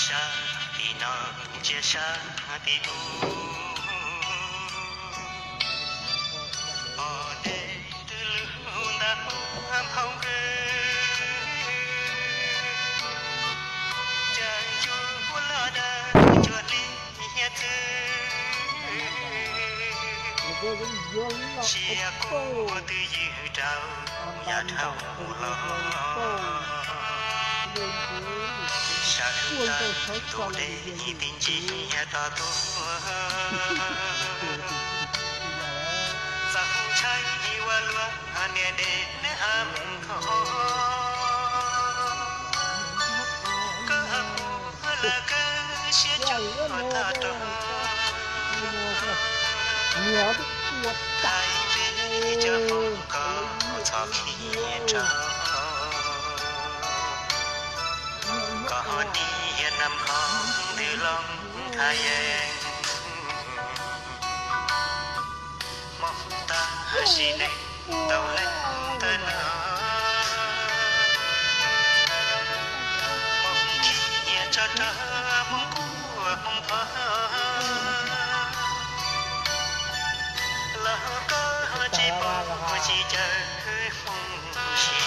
Sab tim no ntsia sab tim ub, pom dej twb lug nta hau nkawg, ncaim ncuab loj dawb cuag li hiav txwv, sia kuj twb ywg rau yav dhau los. Sawv ntxov tus dej tis ntsis to tuaj, txaus ntshai ua luaj niam dej hab khov. Koj kuj lawv kawg siab cuag tag rog, hais li cov hmoov koj txhob khib rau, koj ho dim nam ho ntws loo thaj yeeb. Hmoov tag sim neej tau leej tawm no, hmoov khib nyiam tso rau hmoov quaj hmoov pho, los koj ho tsis pom tsis caw hmoov si,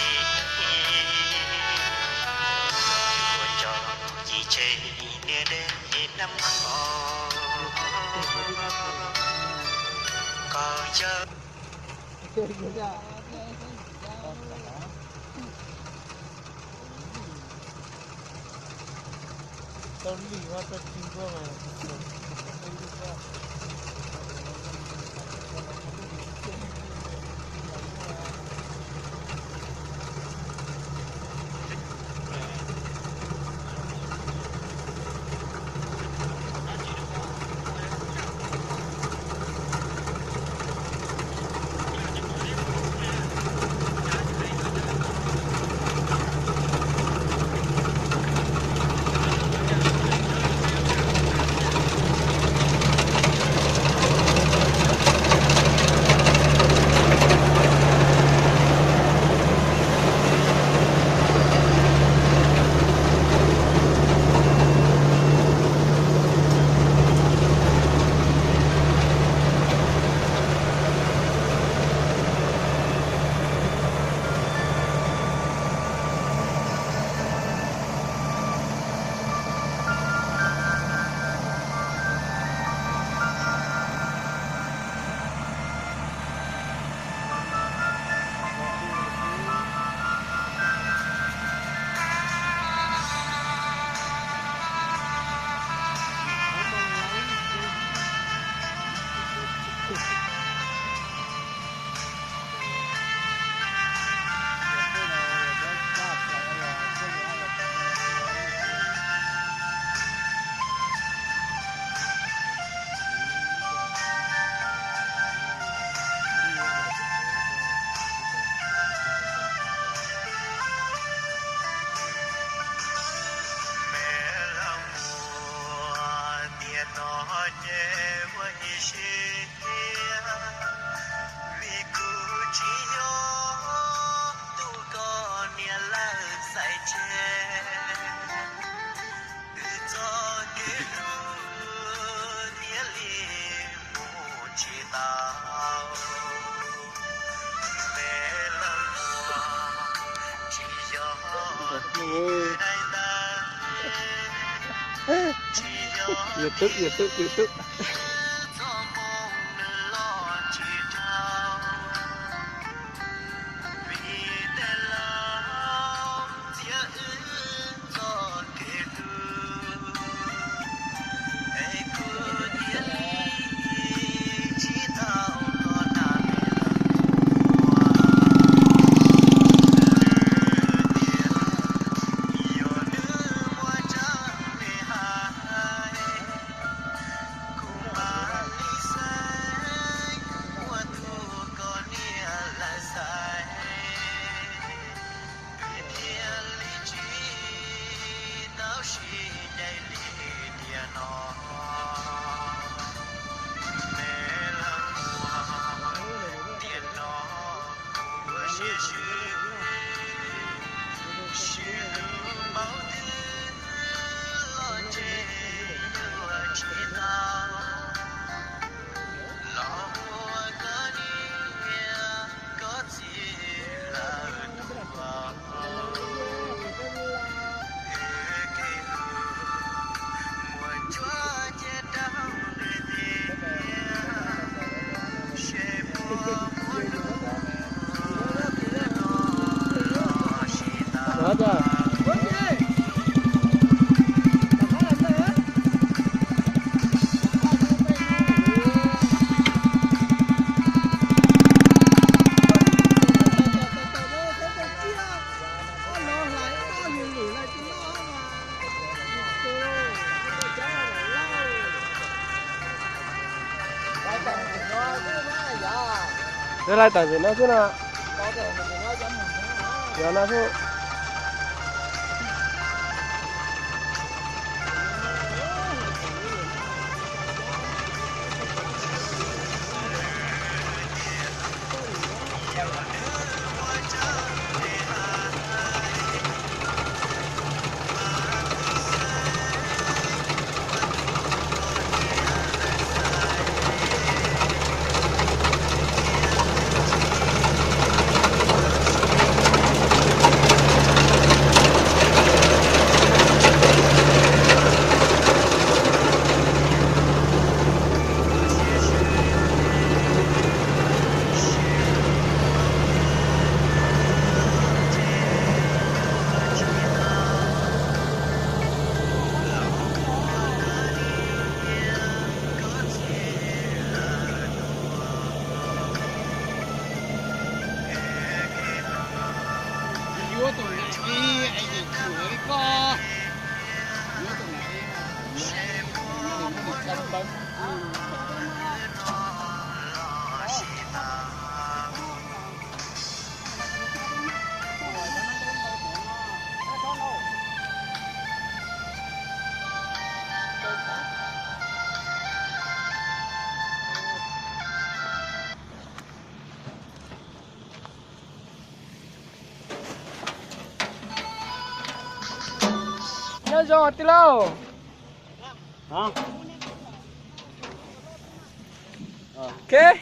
ua cov ci tseg niam dej nam khov. Koj yawg Me laj muag tiam no ces ua ib sim thiab, vim kuv tsis yog tus koj niam lawv xaiv tseg. Wb txoj kev hlub thiaj li mus tsis tau. Me laj muag tsis yog ib daim ntawv, tsis yog ib txoj moo nws los tsis dhau. Vim tej laus txiav wb txoj kev hlub, es kuv thiaj li tsis tau koj na me laj muag. Lwm tiam yog nws muaj tsav me hais, kuv Lawv laij tawm ntawm no xwb no. Yog no xwb. Nyob zoo tij laug. Ok.